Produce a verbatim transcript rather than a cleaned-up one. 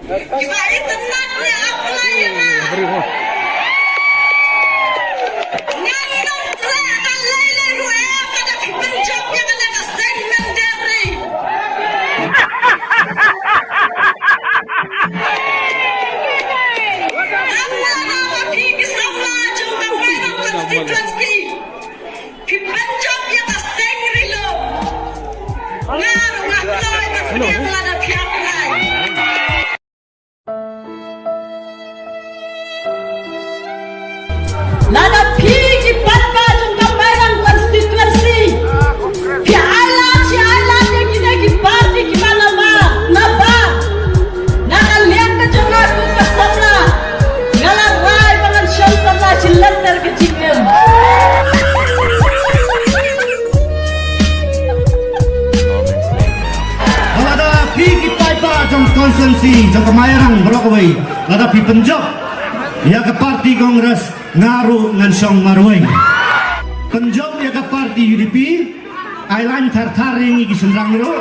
Kiba itynnad ne apply ïa nga. Ngan ym treh da lei lei ruh em lada phi pynjop ïa nga na ka seng Mynder. Em lada ma phi ki samla jong ka Mairang constituency. Phi pynjop ïa ka seng Rilum. Nga ruh nga kloi ban pdiang lada phi apply. Lada phi ki paidbah jong ka Mairang constituency phi ailad, phi ailad ïa kine ki party kiba namar, naba na ka liang ka jong nga kum ka samla nga la rai ba ngan shong samla shi lynter ka jingim. Lada phi ki paidbah jong constituency jong ka Mairang baroh kawei, lada phi pynjop ïa ka party Congress, nga ruh ngan shong marwei. Pynjop ïa ka party U D P, ai lain thar thar ïa ngi ki shynrang ruh.